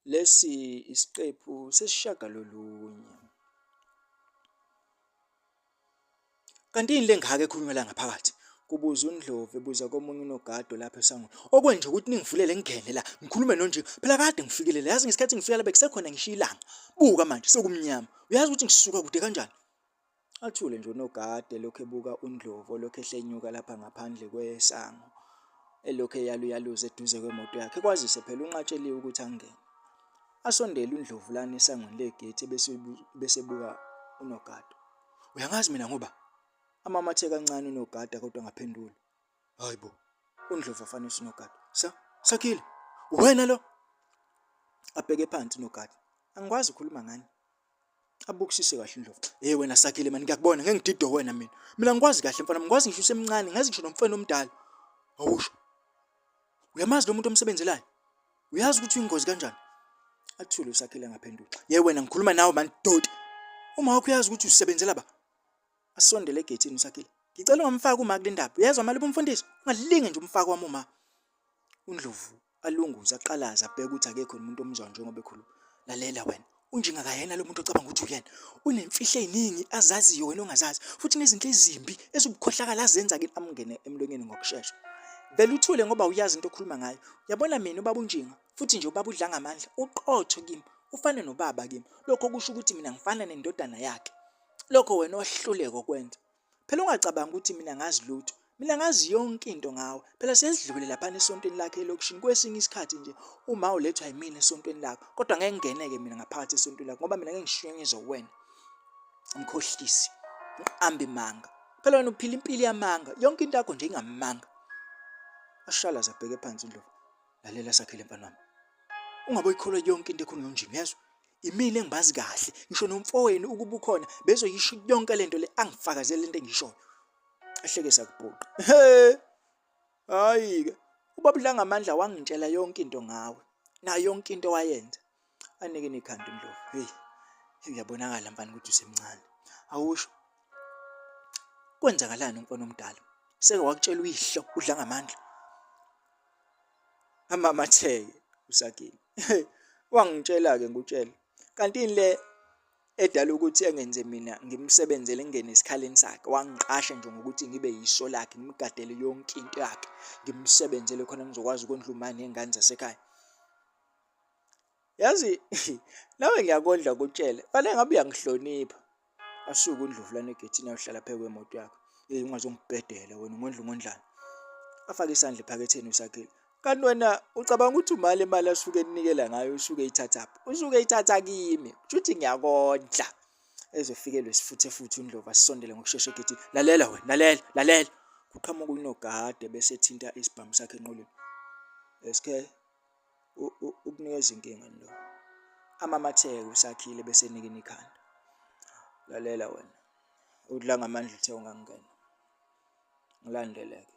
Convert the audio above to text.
Lesi isiqephu sesishagalolunye. Kanti yini le ngaka ekhulunywa la ngaphakathi? Kubuza uNdlovu ebuza komunye unogada olapha esangweni. Okwenje ukuthi ningivulele ngingene la, ngikhulume noNjinga. Phela kade ngifikile la, yazi ngesikhathi ngifika la bekusekhona ngisho ilanga. Buka manje sekumnyama. Uyazi ukuthi ngisuka kude kanjani? Athule nje unogada elokhu ebuka uNdlovu olokhu ehlenyuka lapha ngaphandle kwesango. Elokhu eyaluyaluza eduze kwemoto yakhe kwazise phela unqatsheliwe ukuthi angene. Asondele uNdlovu lana esangweni legate bese bese ebuka unogada. Uyangazi mina ngoba? Amamathe kancane unogada kodwa angaphenduli. Hayi bo, uNdlovu afanisa unogada. Sa, Sakhile, uwena lo? Abheke phansi unogada. Angikwazi ukukhuluma ngani. Abukisise kahle uNdlovu. Hey wena Sakhile mani ngiyakubona ngeke ngididwe wena mina. Mina ngikwazi kahle mfana, ngikwazi ngisho usemncane, ngazi ngisho nomfana omdala. Awusho. Uyamazi lo muntu omsebenzelayo? Uyazi ukuthi uyingozi kanjani? Athule uSakhile angaphenduli. Ye wena ngikhuluma nawe mani doti. Uma wakho uyazi ukuthi usebenzela ba. Asondele egethini uSakhile. Ngicela ungamfaki uma kule ndaba. Uyezwa mali ubumfundisi? Ungalinge nje umfaki wami uma. UNdlovu alunguze aqalaze abheke ukuthi akekho umuntu omuzwayo njengoba ekhuluma. Lalela wena. Unjinga kayena lo muntu ocabanga ukuthi uyena. Unemfihlo eziningi azaziyo wena ongazazi futhi nezinto ezimbi ezibukhohlakala azenza kini amngene emlonyeni ngokushesha. Vele uthule ngoba uyazi into okhuluma ngayo. Uyabona mina ubaba uNjinga futhi nje ubaba udla ngamandla uqotho kimi ufana nobaba kimi. Lokho kusho ukuthi mina ngifana nendodana yakhe. Lokho wena ohluleka ukwenza. Phela ungacabangi ukuthi mina ngazi lutho. Mina ngazi yonke into ngawe. Phela sesidlule laphana esontweni lakhe elokishini. Kwesinye isikhathi nje uma ulethwa yimina esontweni lakho. Kodwa ngeke ngingeneke mina ngaphakathi esontweni lakho ngoba mina ngeke ngishunyezwe uwena. Mkhohlisi. Mqambi manga. Phela wena uphila impilo yamanga. Yonke into yakho nje ingamanga. Ashalaze abheke phansi uNdlovu. Lalela Sakhile mfana wami. Ungaboyikholwa yonke into ekhulunywa uNjinga uyezwa? Imina engibazi kahle ngisho nomfowenu ukuba ukhona bezoyisho yonke lento le angifakazele lento engishoyo. Ahleke sakubhuqa. He! Hayi ke. Ubaba uDlangamandla wangitshela yonke into ngawe. Nayo yonke into wayenza. Anike nekhanda uNdlovu. Hey. Uyabonakala mfana ukuthi usemncane. Awusho. Kwenzakalani umfana omdala? Seke wakutshela uyihlo udla ngamandla. Amamatheke uSakile. Wangitshela-ke ngikutshela. Kanti yini le edala ukuthi engenze mina ngimsebenzele ngingene esikhaleni sakhe wangiqasha nje ngokuthi ngibe yiso lakhe ngimgadele yonke into yakhe ngimsebenzele khona ngizokwazi ukondla umama ney'ngane zasekhaya. Yazi nawe ngiyakondla kutshele fanele ngabe uyangihlonipha. Asuke uNdlovu lana egethini ayohlala phezu kwemoto yakhe. Hey ungazongibhedela wena ungondla ungondlani. Afake isandla ephaketheni uSakhile. Kanti wena ucabanga ukuthi umali imali asuke enikela ngayo usuke eyithathaphi? Usuke eyithatha kimi. Kusho ukuthi ngiyakondla. Ezofikelwa isifuthe futhi uNdlovu asondele ngokushesha egethini. Lalela wena, lalela, lalela. Kuqhamuka unogade bese ethinta isibhamu sakhe enqoleni. SK ukunikeza inkinga lo. Amamatheke uSakhile bese enikina ikhanda. Lalela wena. Udla ngamandla uthe ungangena. Ngilandeleke.